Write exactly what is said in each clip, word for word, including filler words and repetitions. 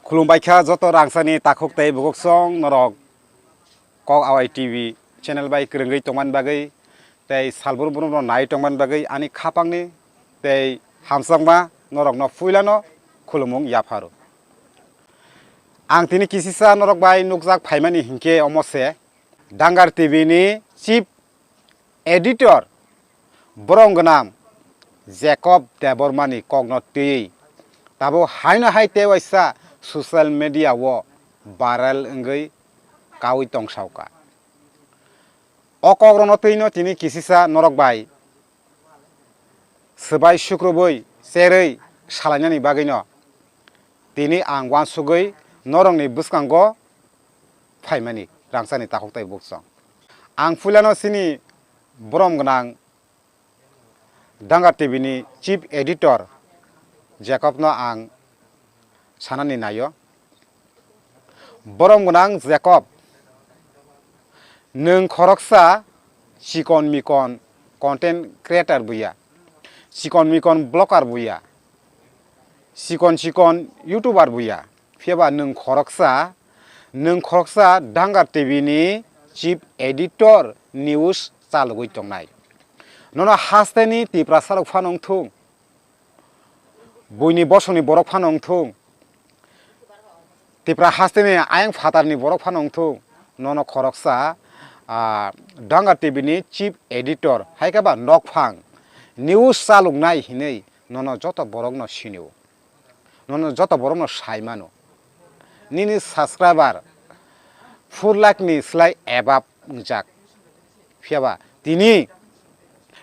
Khulumbai kha joto rangchakni takhuk tei bukhuk song norok Kok Awai T V channel bai kwrwngwi tongmani bagwi tei salbrum brum rok nai tongmani bagwi ani khapangni tei hamjakma norokno puilano khulumung yapharo. Ang tini kisisa norok bai nukjak phaimani hinkhe omo se Dangar T V ni chief editor borom gwnang Jacob Debbarma ni kokno twiwi tabuk haino hai tei waisa social media o viral wngwi kaui tongsaukha. O kokrokno twino tini kisisa norok bai swbai sukrubwi cherwi salainani bagwino tini ang uansugwi norokni bwskango phaimani rangchakni takhuk tei bukhuk song. Ang puilano chini borom gwnang Dangar T V ni chief editor Jacob no ang sanani naio. Borom gwnang Jacob, nwng khoroksa chikon mikon content creator buya, chikon mikon blogger buya, chikon chikon youtuber buya, phiyaba nwng khoroksa, nwng khoroksa Dangar T V ni chief editor news chalogwi tongnai. Nono hasteni Tiprasa rok phano wngthung, buini bosongni borok phano wngthung, Tipra hasteni ayang phatarni borok phano wngthung, nono khoroksa, ah, Dangar T V ni chief editor, hai khe ba nokphang news chaloknai hinwi nono joto borokno sinio, nono joto borokno sai mano. Nini subscriber four lakh ni slai above wngjak. Phiyaba tini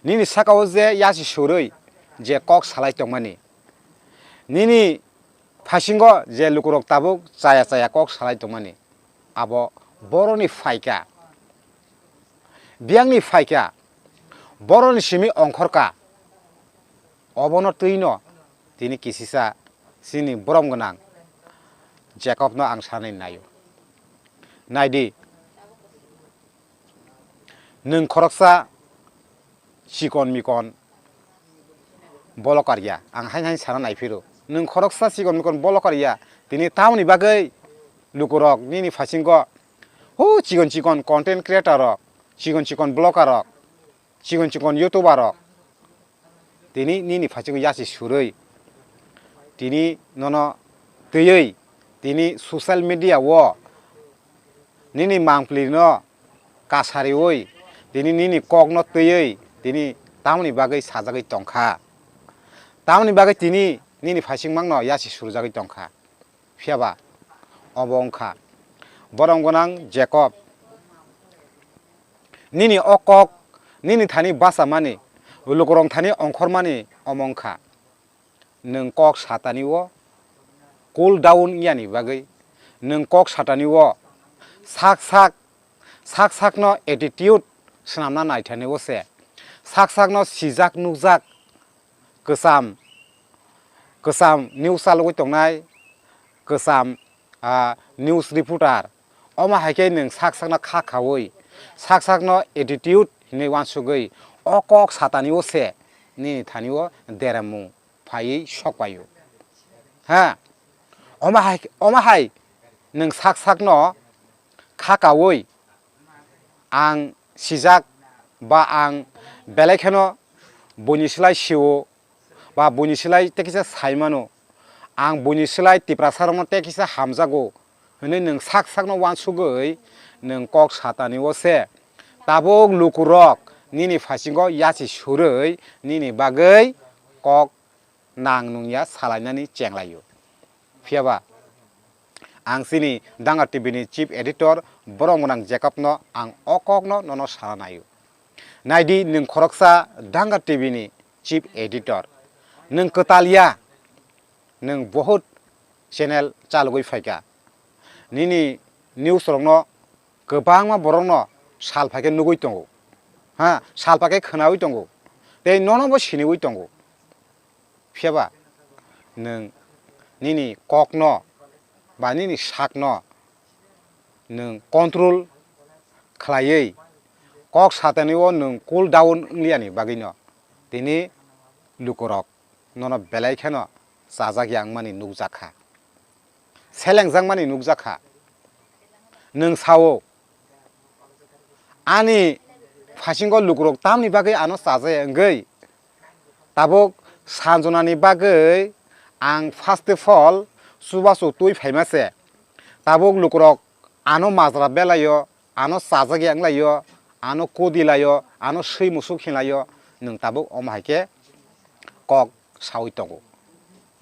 nini saka-o je yasi surwi je kok salai tongmani, nini phasingo je lukurok tabuk chaya chaya kok salai tongmani, abo boroni phaikha, biyangni phaikha, boroni simi ongkhorkha. Obono twino tini kisisa chini borom gwnang Jacob no ang sanani naio. Naidi, nwng khoroksa chikon mikon blogger ya, ang haino haino sana naiphiro. Nwng khoroksa chikon mikon blogger ya, tini tamoni bagwi lukurok nini phasingo, hu, chikon chikon content creator rok, chikon chikon blogger rok, chikon chikon youtuber rok, tini nini phasingo yasi surwi, tini nono twiwi, tini social media o nini mangpli no kasariwi, tini nini kokno twiwi, tini tamoni bagwi sajagwi tongkha, tamoni bagwi tini nini phaisingmangno yasi surjagwi tongkha. Phiyaba obo wngkha borom gwnang Jacob. Nini o kok, nini thani bachamani, lukurok thani ongkhormani omo wngkha. Nwng kok satani o cool down wngya ni bagwi, nwng kok satani o sak sak, sak sakno attitude swnamna naithani o se, sak sakno sijak nukjak kwcham, kwcham news chalogwi tongnai, kwcham, ah, news reporter. Omo hai khe nwng sak sakno kha khaui, sak sakno attitude hinwi uansugwi o kok satani o se nini thani o deramung phaiwi sok paio. Ha? Omo hai, omo hai nwng sak sakno kha kaui ang sijak ba ang belai kheno buini slai sio ba buini slai tei kisa sai mano, ang buini slai Tiprasa rokno tei kisa hamjago hinwi nwng sak sakno uansugwi nwng kok satani o se tabuk lukurok nini phasingo yachi surwi nini bagwi kok nang nungya salainani chenglaio. Phiyaba ang chini Dangar T V ni chief editor borom gwnang Jacob no ang o kok no nono sana naio. Naidi nwng khoroksa Dangar T V ni chief editor, nwng kwtal ya, nwng bohut channel chalogwi phaikha, nini news rokno kwbangma borokno sal phaikhe nugwi tongo, ha, sal phaikhe khwnawi tongo, tei nono bo siniwi tongo. Phiyaba nwng nini kokno ba nini sakno nwng control khlaiwi kok satani o nwng cool down wngliyani bagwino tini lukurok nono belai kheno chajak ya wngmani nukjakha. selengjakmani nukjakha. Nwng sao, ani phasingo lukurok tamni bagwi ano chajaya wngwi, tabuk sanjonani bagwi ang first of all chubachu twi phaima se. Tabuk lukurok ano majra belaio, ano chajak ya wnglaio, ano kodi laio, ano swi musuk hinlaio, nwng tabuk omo hai khe kok saui tongo.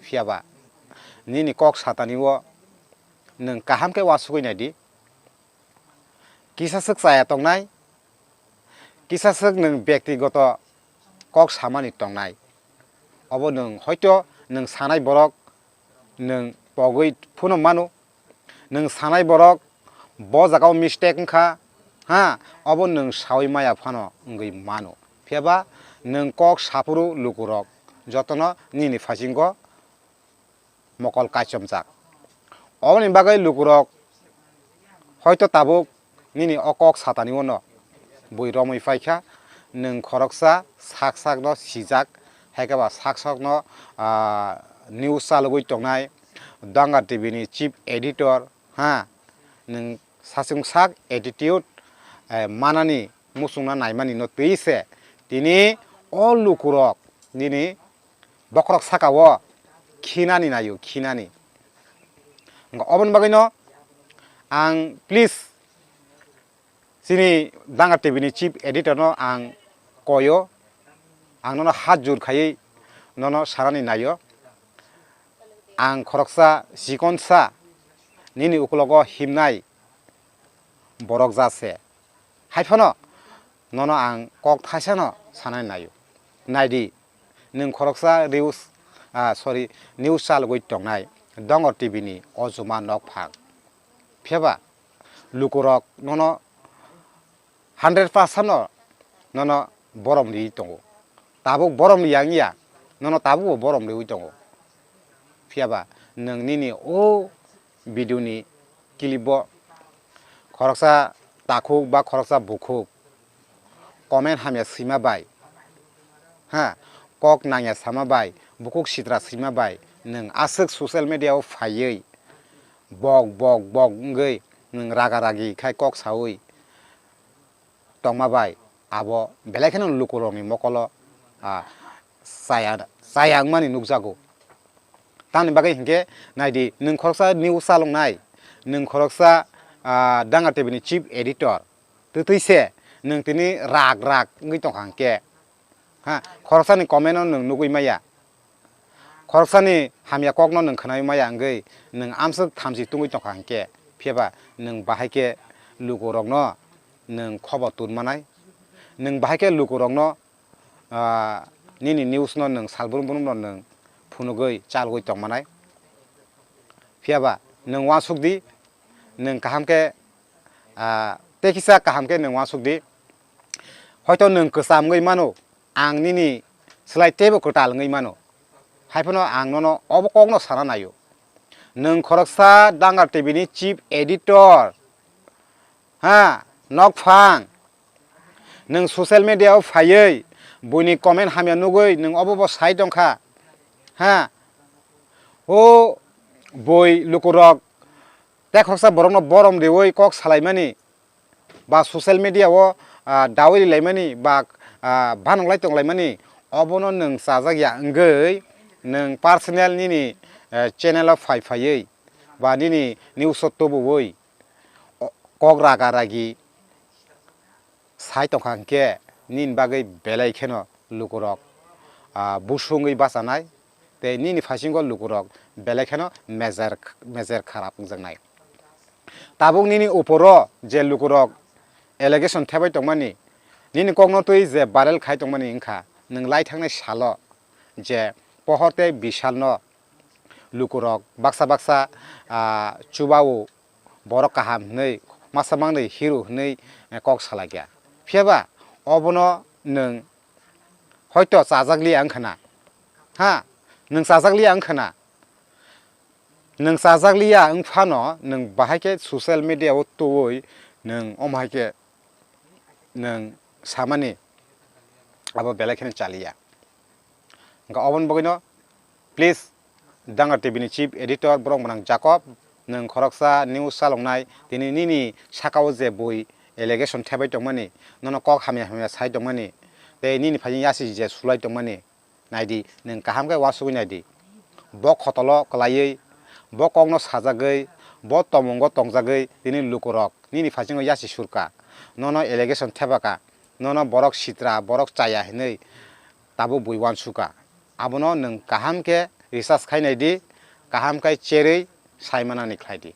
Phiya ba nini kok satani o nwng kaham khe uansugui nai di. Kisa swk chaya tongnai, kisa swk nwng byaktigoto kok samani tongnai. Obo nwng hoito nwng sanai borok nwng pogwi phano mano. Nwng sanai borok bo jagao mistake wngkha, ha, obo nwng saui maya phano wngwi mano. Phiya ba nwng kok saphuru lukurok jotono nini phasingo mokol kaichomjak. Oboni bagwi lukurok hoito tabuk nini o kok satani uano bui romwi phaikha, nwng khoroksa sak sakno sijak, hai khe ba sak sakno, ah, news chalogwi tongnai Danga T V ni chief editor, ha, nwng sachung sak attitude, eh, manani muchungna naimani no twi se tini o lukurok nini bokhorok saka o khinani naio, khinani. Wngkha oboni bagwino ang please chini Danga T V ni chief editor no ang koyo, ang nono hat jur khaiwi nono sanani naio. Ang khoroksa chikonsa nini ukulogo himnai borok ja se. Hai phano nono ang kok thaisano sanani naio. Naidi, nwng khoroksa reels, ah, sorry, news chalogwi tongnai Dongor T V ni o juma nokphang. Phiya ba lukurok nono hundred percent no nono borom riwi tongo. Tabuk borom riya wngya, nono tabukbo borom riwi tongo. Phiya ba nwng nini o video ni clip o khoroksa takhuk ba khoroksa bukhuk comment hamya swima bai, ha, kok nangya sama bai, bukhuk sitra swima bai nwng aswk social media o phaiwi bok bok bok wngwi nwng raga ragi khai kok saui tongma bai abo belai kheno lukurokni mokolo, ah, chaya, chaya wngmani nukjago. Tamni bagwi hinkhe naidi, nwng khoroksa news chaloknai, nwng khoroksa, ah, Danga T V ni chief editor, twtwi se nwng tini rak rak wngwi tongkha hinkhe, ha, khoroksani comment no nwng nugwi maya, khoroksani hamya kokno nwng khwnai maya wngwi nwng amswk thamchi tungwi tongkha hinkhe, phiya ba nwng bahai khe lukurokno nwng khobor tun manai, nwng bahai khe lukurokno, ah, nini news no nwng sal brum brum no nwng phunugwi chalgwi tong manai. Phiya ba nwng uansuk di, nwng kaham khe, ah, tei kisa kaham khe nwng uansuk di. Hoito nwng kwcham wngwi mano, ang nini slai teibo kwtal wngwi mano. Hai phano ang nono obo kokno sana naio. Nwng khoroksa Dangar T V ni chief editor, ha, nokphang. Nwng social media o phaiwi buini comment hamya nugwi nwng obo bo sai tongkha, ha. O bui lukurok tei khoroksa borokno borom riwi kok salaimani, ba social media o, ah, dawi rilaimani, ba, ah, banonglai tonglaimani, obono nwng chajak ya wngwi nwng personal nini, eh, channel o phai phaiwi ba nini news o tubuwi, o, kok raga ragi sai tongkha hinkhe nini bagwi belai kheno lukurok, ah, busungwi bachanai tei nini phasingo lukurok belai kheno mejer, mejer kharap wngjaknai. Tabuk nini uporo je lukurok allegation thebai tongmani, nini kokno twi je viral khai tongmani wngkha, nwng lai thangnai salo je pohor tei bisalno lukurok baksa baksa, ah, chubao borok kaham hwnwi, masa mangnwi hero hwnwi, eh, kok salaikha. Phiya ba obono nwng hoito chajak liya wng khna, ha, nwng chajak liya wng khna, nwng chajak liya wng phano nwng bahai khe social media o tuwi nwng omo hai khe nwng samani abo belai kheno chaliya. Hwnkhe oboni bagwino please Dangar T V ni chief editor borok mwnang Jacob, Nwng khoroksa news chaloknai, tini nini sakao je bui allegation thebai tongmani, nono kok hamya hamya sai tongmani, tei nini phaising yasi je sulai tongmani, naidi, nwng kaham khe uansugwi naidi. Bo khotolo kwlaiwi, bo kokno sajagwi, bo tomungo tongjagwi tini lukurok nini phaisingo yasi surka. Nono allegation thepaka, nono borok sitra, borok chaya hinwi tabuk bui uansuka. Abono nwng kaham khe research khai naidi, kaham khai cherwi sai manani khlaidi.